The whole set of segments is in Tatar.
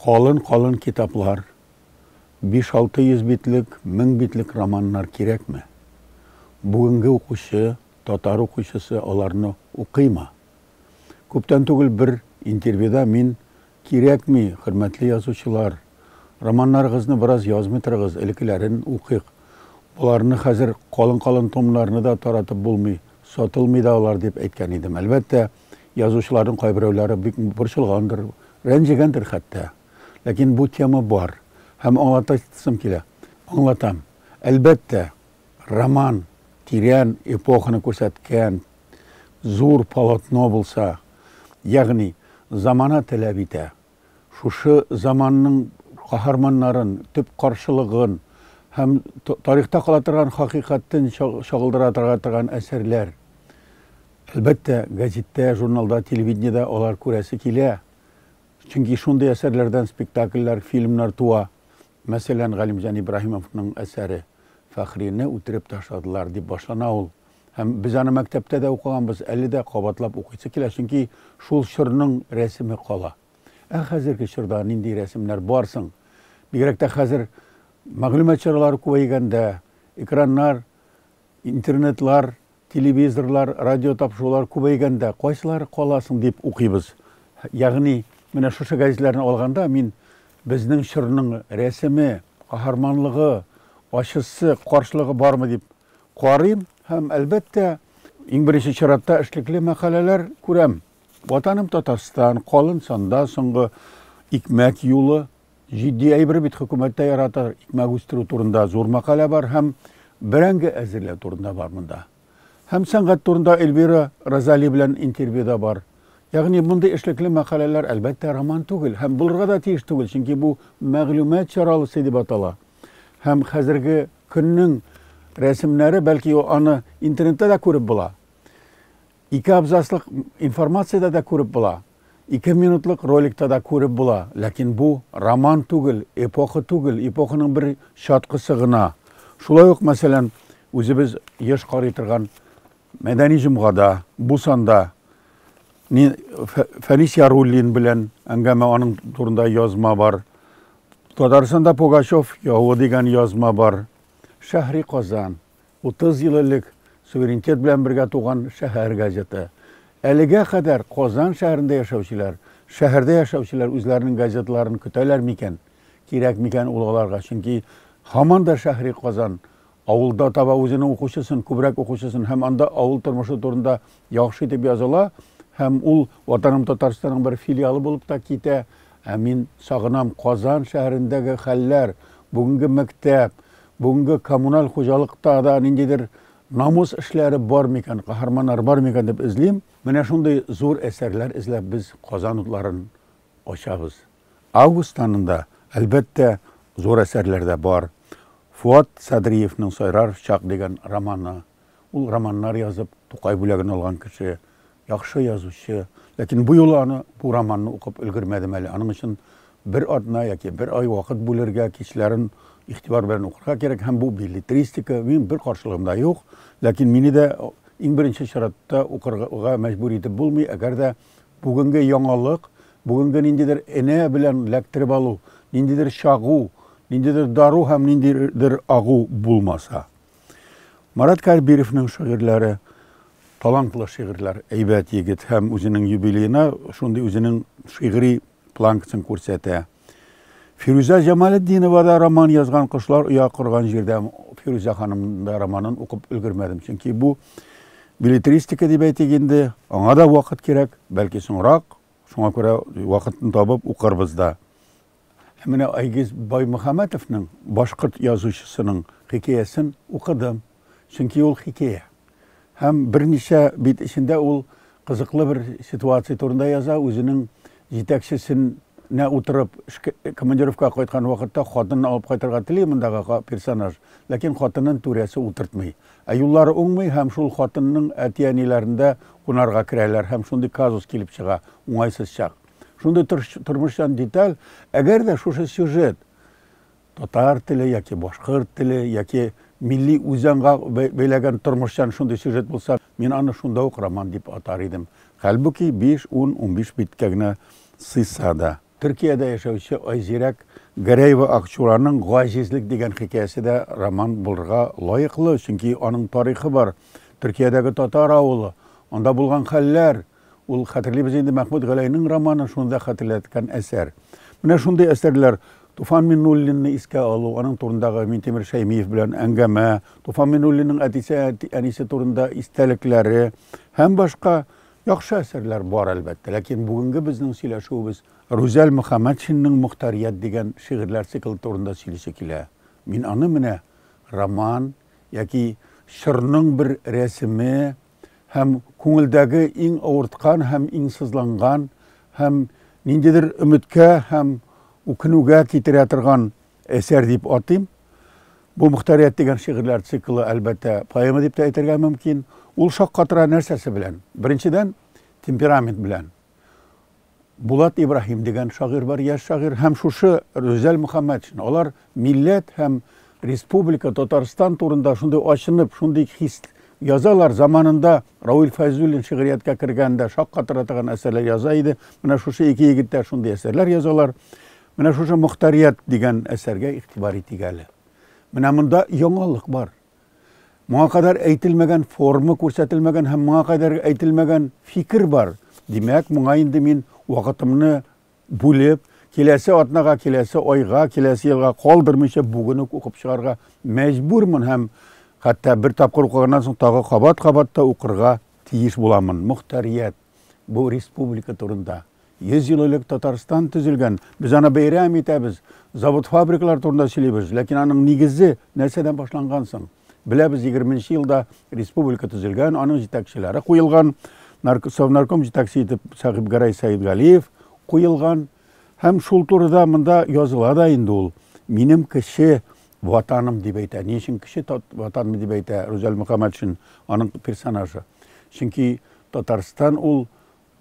Калын-калын китаплар, 5-600 битлек, 1000 битлек романнар кирәкме? Бүгенге укучы, татар укучысы аларны укыймы? Күптән түгел бер интервьюда мин Кирәкми, хөрмәтле язучылар, романнарыгызны бераз язмый торыгыз, элеккеләрен укыйк. Боларны хәзер калын-калын томнарны да таратып булмый, сатылмый да алар, дип әйткән идем. Әлбәттә, язучыларның кайберәүләре бик борчылгандыр, рәнҗегәндер хәтта. Ләкин бу тема бар. Һәм аңлатасым килә. Аңлатам. Әлбәттә, роман тирән эпоханы күрсәткән зур полотно булса, ягъни замана таләп итә, шушы заманның каһарманнарын, төп каршылыгын һәм тарихта кала торган хакыйкатен чагылдыра торган әсәрләр. Әлбәттә, гәзиттә, журналда, телевидениедә алар күрәсе килә. Чөнки шундый әсәрләрдән спектакльләр, фильмнар туа. Мәсәлән, Галимҗан Ибраһимовның әсәре Фәхрине үтереп ташладылар дип башлана ул. Һәм без аны мәктәптә дә укыганбыз, әле дә кабатлап укыйсы килә, чөнки шул чорның рәсеме кала. Ә хәзерге чорда нинди рәсемнәр бар соң? Бигрәк тә хәзер мәгълүмат чаралары күбәйгәндә, экраннар, интернетлар, телевизорлар, радио тапшырулар күбәйгәндә, кайсылары кала соң дип укыйбыз. Ягъни, менә шушы газетләрне алганда мин безнең чорның рәсеме, каһарманлыгы, ачысы, каршылыгы бармы дип карыйм һәм, әлбәттә, иң беренче чиратта эшлекле мәкаләләр күрәм. Ватаным Татарстан, калын санда соңгы икмәк юлы, җитди әйбер бит, хөкүмәт тә ярата, икмәк үстерү турында зур мәкалә бар һәм бәрәңге әзерләү турында бар монда. Һәм сәнгать турында Эльвира Розали белән интервью да бар. Ягъни мондый эшлекле мәкаләләр, әлбәттә, роман түгел һәм булырга да тиеш түгел, чөнки бу мәгълүмат чаралысы дип атала. Һәм хәзерге көннең рәсемнәре, бәлки аны интернетта да күреп була. Ике абзацлык информациядә дә күреп була. Ике минутлык роликта да күреп була. Ләкин бу роман түгел, эпоха түгел, эпоханың бер чаткысы гына. Шулай ук, мәсәлән, үзебез еш карый торган Мәдәни җомгада, бу санда Фәнис Яруллин белән әңгәмә, аның турында язма бар. Татарстанда Пугачев явы дигән язма бар. Шәһри Казан, 30 ел элек суверенитет белән бергә туган шәһәр газеты. Әлегә кадәр Казан шәһәрендә яшәүчеләр, шәһәрдә яшәүчеләр үзләренең газетларын көтәләр микән? Кирәк микән ул аларга? Чөнки һаман да Шәһри Казан авылда таба үзенең укучысын, күбрәк укучысын һәм анда авыл тормышы турында яхшы итеп языла һәм ул Ватаным Татарстанның бер филиалы булып та китә. Ә мин сагынам Казан шәһәрендәге хәлләр, бүгенге мәктәп, бүгенге коммуналь хуҗалыкта да ниндидер намус эшләре бар микән, каһарманнар бар микән дип эзлим. Менә шундый зур әсәрләр эзләп без Казан утларын ачабыз. Август санында, әлбәттә, зур әсәрләр дә бар. Фуат Садриевның Сайрар чак дигән романы. Ул романнар язып, Тукай бүләген алган кеше, яхшы язучы. Ләкин бу юлы аны, бу романны укып өлгермәдем әле. Аның өчен бер атна яки бер ай вакыт бүлергә, кичләрен игътибар белән укырга кирәк. Һәм бу беллетристика, минем бер каршылыгым да юк. Ләкин мине дә иң беренче чиратта укырга мәҗбүр итеп булмый, әгәр дә бүгенге яңалык, бүгенге ниндидер энә белән ләктереп алу, ниндидер чагу, ниндидер дару һәм ниндидер агу булмаса. Марат Кәрбировның шигырьләре, талантлы шигырьләр, әйбәт егет һәм үзенең юбилеена шундый үзенең шигъри планкасын күрсәтә. Фирүзә Җамалетдинова да роман язган Кошлар оя корган җирдә. Фирүзә ханым да романын укып өлгермәдем, чөнки бу беллетристика дип әйтик инде, аңа да вакыт кирәк, бәлки соңрак, шуңа күрә вакытын табып укырбыз да. Ә менә Айгиз Баймөхәммәтовның, башкорт язучысының хикәясен укыдым, чөнки ул хикәя. Һәм берничә бит эчендә ул кызыклы бер ситуация турында яза, үзенең җитәкчесенә утырып командировкага кайткан вакытта хатынын алып кайтырга тели мондагы персонаж, ләкин хатынын түрәсе утыртмый. Ә юллары уңмый һәм шул хатынның әти-әниләрендә кунарга керәләр һәм шундый казус килеп чыга, уңайсыз чак. Шундый тормышчан деталь, әгәр дә шушы сюжет татар теле яки башкорт теле яки милли үзаңга бәйләгән тормышчан шундый сюжет булса, мин аны шунда ук роман дип атар идем. Хәлбуки 5, 10, 15 биткә генә сыйса да. Төркиядә яшәүче Айзирәк Гәрәева Акчураның Гаҗизлек дигән хикәясе дә роман булырга лаеклы, чөнки аның тарихы бар. Төркиядәге татар авылы, анда булган хәлләр, ул хәтерлибез инде Мәхмүт Галәйнең романы, шуны да хәтерләткән әсәр. Менә шундый әсәрләр Туфан Миннуллинны искә алу, аның турындагы Минтимер Шәймиев белән әңгәмә, Туфан Миннуллинның әтисе, әнисе турында истәлекләре һәм башка яхшы әсәрләр бар, әлбәттә. Ләкин бүгенге безнең сөйләшүебез Рүзәл Мөхәммәтшинның Мохтарият дигән шигырьләр циклы турында сөйлисе килә. Мин аны менә роман яки чорның бер рәсеме һәм күңелдәге иң авырткан һәм иң сызланган һәм ниндидер өметкә һәм үкенүгә китерә торган әсәр дип атыйм. Бу Мохтарият дигән шигырьләр циклы, әлбәттә, поэма дип тә әйтергә мөмкин. Ул шаккатыра нәрсәсе белән? Беренчедән, темперамент белән. Булат Ибраһим дигән шагыйрь бар, яшь шагыйрь, һәм шушы Рүзәл Мөхәммәтшин. Алар милләт һәм республика Татарстан турында шундый ачынып, шундый хис язалар. Заманында Равил Фәйзуллин шигърияткә кергәндә шаккатыра торган әсәрләр яза иде. Менә шушы ике егет тә шундый әсәрләр язалар. Менә шушы Мохтарият дигән әсәргә игътибар итик әле. Менә монда яңалык бар. Моңа кадәр әйтелмәгән форма күрсәтелмәгән һәм моңа кадәр әйтелмәгән фикер бар. Димәк, моңа инде мин вакытымны бүлеп, киләсе атнага, киләсе айга, киләсе елга калдырмыйча бүген үк укып чыгарга мәҗбүрмен һәм хәтта бер тапкыр укыганнан соң тагы кабат-кабат та укырга тиеш буламын. Мохтарият бу республика турында. 100 ел элек Татарстан төзелгән, без аны бәйрәм итәбез, завод-фабрикалар турында сөйлибез, ләкин аның нигезе нәрсәдән башланган соң? Беләбез, 20 елда республика төзелгән, аның җитәкчеләре куелган, Совнарком җитәкче итеп Сәхибгәрәй Сәетгалиев куелган. Һәм шул турыда монда языла да инде ул. Минем кече ватаным дип әйтә. Ни өчен кече ватаным дип әйтә Рүзәл Мөхәммәтшин, аның персонажы? Чөнки Татарстан ул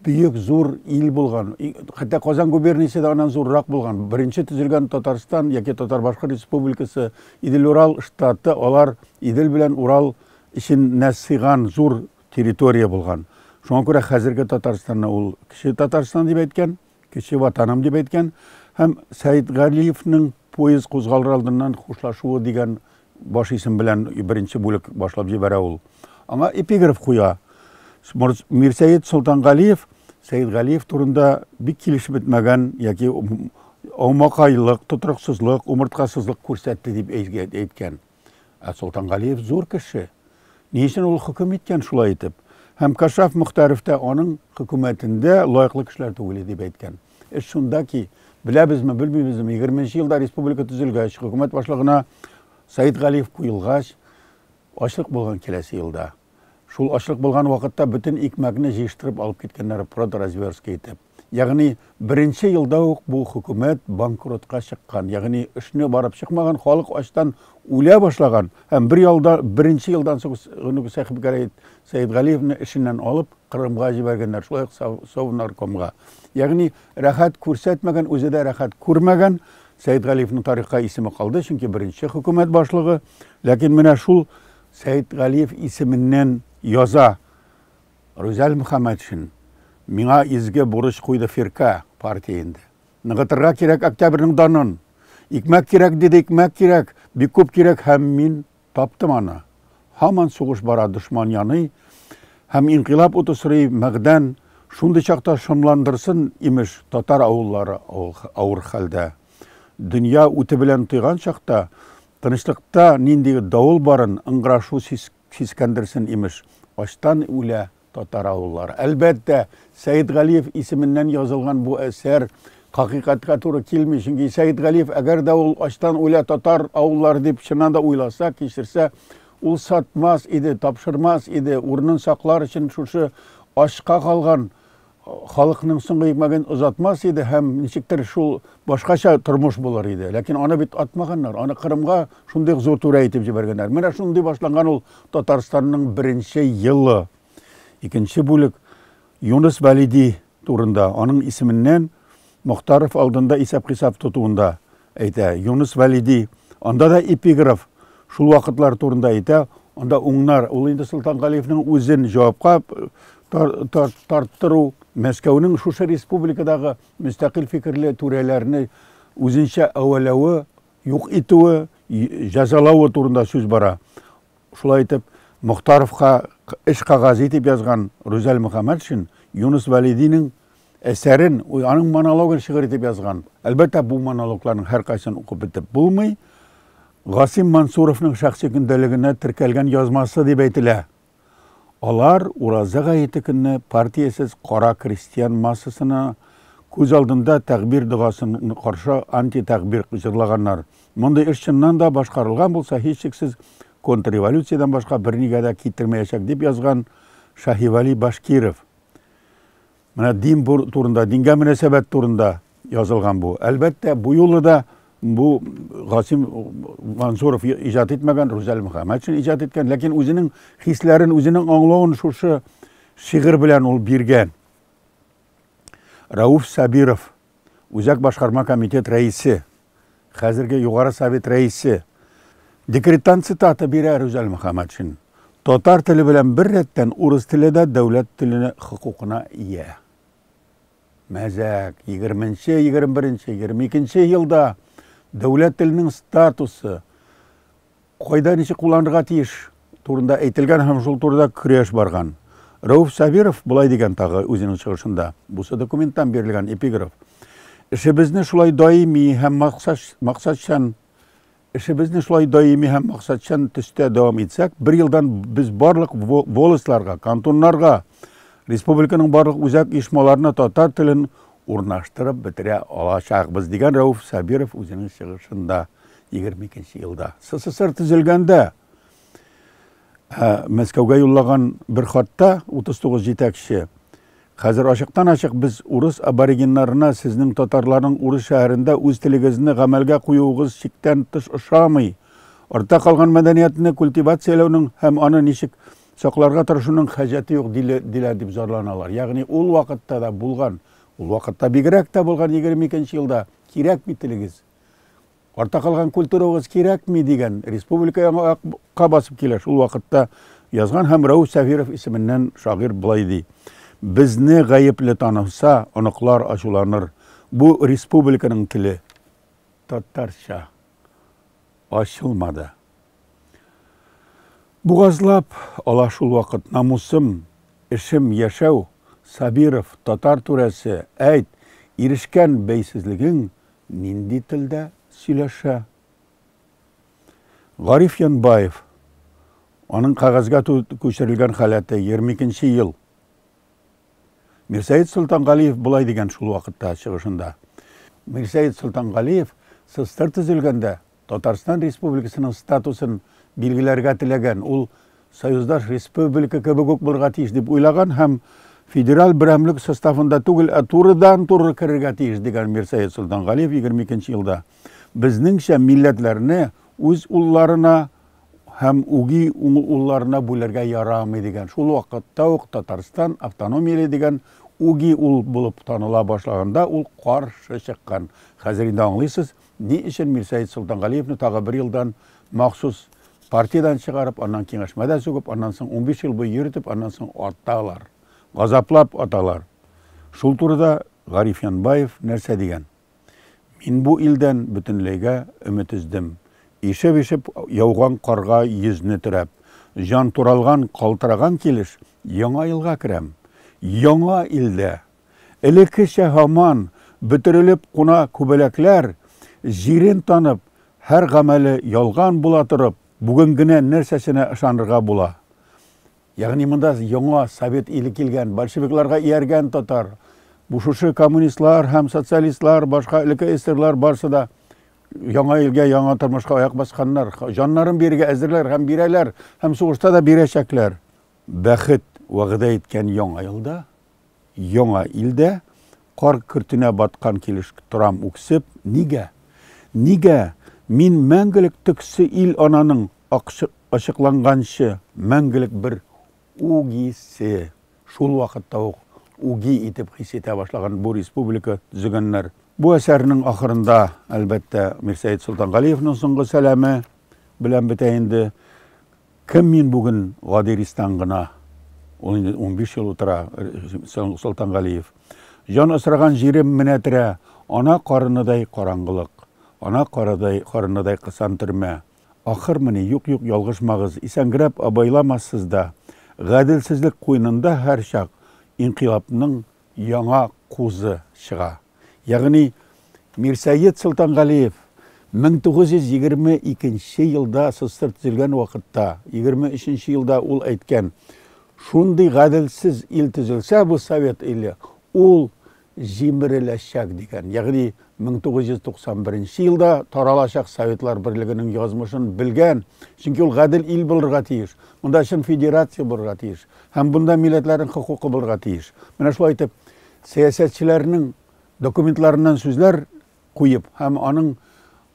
бөек зур ил булган. Хәтта Казан губерниясе дә аннан зуррак булган. Беренче төзелгән Татарстан яки Татар-Башкорт республикасы, Идел-Урал штаты, алар Идел белән Урал эченә сыйган зур территория булган. Шуңа күрә хәзерге Татарстанны ул кече Татарстан дип әйткән, кече ватаным дип әйткән. Һәм Сәетгалиевның поезд кузгалыр алдыннан хушлашуы дигән баш исем белән беренче бүлек башлап җибәрә ул. Аңа эпиграф куя. Мирсәет Солтангалиев Сәетгалиев турында бик килешеп бетмәгән яки аумакайлык, тотрыксызлык, умырткасызлык күрсәтте дип әйткән. Ә Солтангалиев зур кеше. Ни өчен ул хөкем иткән шулай итеп? Һәм Кашаф Мөхтәров та аның хөкүмәтендә лаеклы кешеләр түгел дип әйткән. Эш шунда ки, беләбезме, белмибезме, 20 елда республика төзелгәч, хөкүмәт башлыгына Сәетгалиев куелгач, ачлык булган киләсе елда. Шул ачлык булган вакытта бөтен икмәкне җыештырып алып киткәннәр продразверстка итеп. Ягъни беренче елда ук бу хөкүмәт банкротка чыккан, ягъни эшне барып чыкмаган, халык ачтан үлә башлаган һәм бер елда, беренче елдан соң Сәхибгәрәй Сәетгалиевне эшеннән алып Кырымга җибәргәннәр, шулай ук Совнаркомга. Ягъни рәхәт күрсәтмәгән, үзе дә рәхәт күрмәгән Сәетгалиевның тарихка исеме калды, чөнки беренче хөкүмәт башлыгы. Ләкин менә шул Сәетгалиев исеменнән яза Рүзәл Мөхәммәтшин. Миңа изге бурыч куйды фирка, партия инде. Ныгытырга кирәк Октябрьнең данын. Икмәк кирәк, диде, икмәк кирәк, бик күп кирәк, һәм мин таптым аны. Һаман сугыш бара, дошман яный, һәм инкыйлаб уты сорый мәгъдән, шундый чакта шомландырсын, имеш, татар авыллары авыр хәлдә. Дөнья үте белән тойган чакта, тынычлыкта нинди давыл барын ыңгырашу сискәндерсен, имеш, ачтан үлә татар авыллары. Әлбәттә, Сәетгалиев исеменнән язылган бу әсәр хакыйкатькә туры килми, чөнки Сәетгалиев, әгәр дә ул ачтан үлә татар авыллары дип чыннан да уйласа, кичерсә, ул сатмас иде, тапшырмас иде, урынын саклар өчен шушы ачка калган халыкның соңгы икмәген озатмас иде һәм ничектер шул башкача тормыш булыр иде. Ләкин аны бит атмаганнар, аны Кырымга шундый зур түрә итеп җибәргәннәр. Менә шундый башланган ул Татарстанның беренче елы. Икенче бүлек Юныс Вәлиди турында, аның исеменнән Мохтаров алдында исәп-хисап тотуында әйтә. Юныс Вәлиди, анда да эпиграф шул вакытлар турында әйтә, анда уңнар, ул инде Солтангалиевның үзен җавапка тарттыру, Мәскәүнең шушы республикадагы мөстәкыйль фикерле түрәләрне үзенчә әвәләве, юк итүе, җәзалавы турында сүз бара. Шулай итеп, Мохтаровка эш кәгазе итеп язган Рүзәл Мөхәммәтшин Юныс Вәлидинең әсәрен, аның монологын шигырь итеп язган. Әлбәттә, бу монологларның һәркайсын укып бетеп булмый. Гасим Мансуровның шәхси көндәлегенә теркәлгән язмасы дип әйтелә. Алар Ураза гаете көнне партиясез кара крестьян массасына күз алдында тәкъбир догасын каршы антитәкъбир җырлаганнар. Мондый эш чыннан да башкарылган булса, һичшиксез контрреволюциядән башка бернигә дә китермәячәк, дип язган Шаһивәли Башкиров. Менә дин турында, дингә мөнәсәбәт турында язылган бу. Әлбәттә, бу юлы да бу Гасим Мансуров иҗат итмәгән, Рүзәл Мөхәммәтшин иҗат иткән, ләкин үзенең хисләрен, үзенең аңлавын шушы шигырь белән ул биргән. Рәүф Сабиров, Үзәк башкарма комитет рәисе, хәзерге Югары Совет рәисе. Декреттан цитата бирә Рүзәл Мөхәммәтшин. Татар теле белән бер рәттән урыс теле дә дәүләт телене хокукына ия. Мәзәк, 20-нче, 21-нче, 22-нче елда дәүләт теленең статусы, кайда ничек кулланырга тиеш турында әйтелгән һәм шул турыда көрәш барган. Рәүф Сабиров болай дигән тагы үзенең чыгышында. Бусы документтан бирелгән эпиграф. Эшебезне шулай даими һәм максатчан Эшебезне шулай даими һәм максатчан төстә дәвам итсәк, бер елдан без барлык волостьларга, кантоннарга, республиканың барлык үзәк оешмаларына татар телен урнаштырып бетерә алачакбыз, дигән Рәүф Сабиров үзенең чыгышында. 22 елда. СССР төзелгәндә Мәскәүгә юллаган бер хатта 39 җитәкче Хәзер ачыктан-ачык без урыс аборигеннарына сезнең татарларның урыс шәһәрендә үз телегезне гамәлгә куюыгыз чиктән тыш ошамый. Артта калган мәдәниятне культивацияләүнең һәм аны ничек сакларга тырышуның хаҗәте юк диләр дип зарланалар. Ягъни ул вакытта да булган, ул вакытта бигрәк тә булган 22 елда кирәкми телегез. Арта калган культурагыз кирәкми дигән республика яңа аякка басып килә. Шул вакытта язган һәм Рәүф Сәфиров исеменнән шагыйрь болай ди. Безне гаепле таныса, оныклар ачуланыр. Бу республиканың теле татарча ачылмады. Бугазлап ала шул вакыт намусым, эшем, яшәү, Сабиров, татар түрәсе, әйт, ирешкән бәйсезлегең нинди телдә сөйләшә? Гариф Янбаев, аның кәгазьгә күчерелгән халәте, 22 ел. Мирсәет Солтангалиев болай дигән шул вакытта чыгышында. Мирсәет Солтангалиев СССР төзелгәндә Татарстан Республикасының статусын билгеләргә теләгән. Ул союздаш республика кебек үк булырга тиеш дип уйлаган һәм федераль берәмлек составында түгел, ә турыдан-туры керергә тиеш дигән Мирсәет Солтангалиев 22 елда. Безнеңчә милләтләрне үз улларына һәм үги улларына бүләргә ярамый дигән. Шул вакытта ук Татарстан автономияле дигән үги ул булып таныла башлаганда ул каршы чыккан. Хәзер инде аңлыйсыз, ни өчен Мирсәет Солтангалиевны тагы бер елдан махсус партиядән чыгарып, аннан киңәшмәдә сүгеп, аннан соң 15 ел буе йөртеп, аннан соң аталар. Газаплап аталар. Шул турыда Гариф Янбаев нәрсә дигән? Мин бу илдән бөтенләйгә өмет өздем. Ишеп-ишеп яуган карга йөзне терәп, җан туралган, калтыраган килеш яңа елга керәм. Яңа илдә! Элеккечә һаман бөтерелеп куна күбәләкләр, җирен танып, һәр гамәле ялган була торып, бүген генә нәрсәсенә ышанырга була? Ягъни монда яңа совет иле килгән, большевикларга ияргән татар, бу шушы коммунистлар һәм социалистлар, башка элекке эсерлар барсы да яңа илгә, яңа тормышка аяк басканнар, җаннарын бирергә әзерләр һәм бирәләр, һәм сугышта да бирәчәкләр. Бәхет вәгъдә иткән яңа елда Яңа илдә кар көртенә баткан килеш торам үксеп, нигә? Нигә мин мәңгелек төксе ил ананың ачыкланганчы мәңгелек бер үгисе, шул вакытта ук үги итеп хис итә башлаган бу республика төзегәннәр. Бу әсәрнең ахырында, әлбәттә, Мирсәет Солтангалиевның соңгы сәламе белән бетә инде. Кем мин бүген, гади ристан гына. Ул инде 15 ел утыра Солтангалиев. Җан асраган җирем менәтерә, ана карыныдай караңгылык, ана карадай карыныдай кысан төрмә. Ахырмыни, юк, юк, ялгышмагыз, исәнгерәп абайламассыз да. Гаделсезлек куенында һәрчак инкыйлабның яңа кузы чыга. Ягъни Мирсәет Солтангалиев 1922 елда СССР төзелгән вакытта, 23 елда ул әйткән, шундый гаделсез ил төзелсә бу совет иле, ул җимереләчәк дигән. Ягъни 1991 елда таралачак Советлар Берлегенең язмышын белгән. Чөнки ул гадел ил булырга тиеш. Монда чын федерация булырга тиеш. Һәм бунда милләтләрнең хокукы булырга тиеш. Менә шулай итеп, сәясәтчеләрнең документларыннан сүзләр куеп һәм аның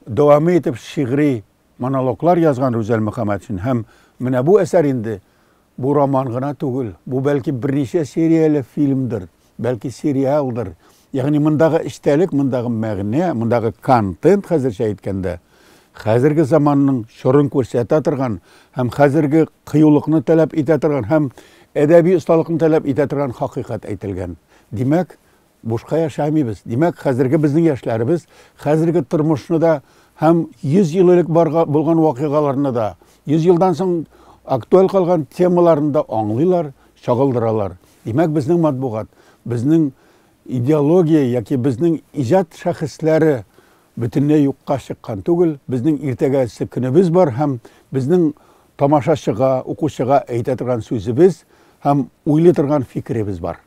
дәвамы итеп шигъри монологлар язган Рүзәл Мөхәммәтшин. Һәм менә бу әсәр инде бу роман гына түгел, бу бәлки берничә серияле фильмдыр, бәлки сериалдыр. Ягъни мондагы эчтәлек, мондагы мәгънә, мондагы контент хәзерчә әйткәндә, хәзерге заманның чорын күрсәтә торган һәм хәзерге кыюлыкны таләп итә торган һәм әдәби осталыкны таләп итә торган хакыйкать әйтелгән. Димәк, бушка яшәмибез. Димәк, хәзерге безнең яшьләребез хәзерге тормышны да һәм 100 ел элек барга, булган вакыйгаларны да, 100 елдан соң актуаль калган темаларны да аңлыйлар, чагылдыралар. Димәк, безнең матбугат, безнең идеология яки безнең иҗат шәхесләре бөтенләй юкка чыккан түгел. Безнең иртәгәсе көнебез бар һәм безнең тамашачыга, укучыга әйтә торган сүзебез һәм уйлый торган фикеребез бар.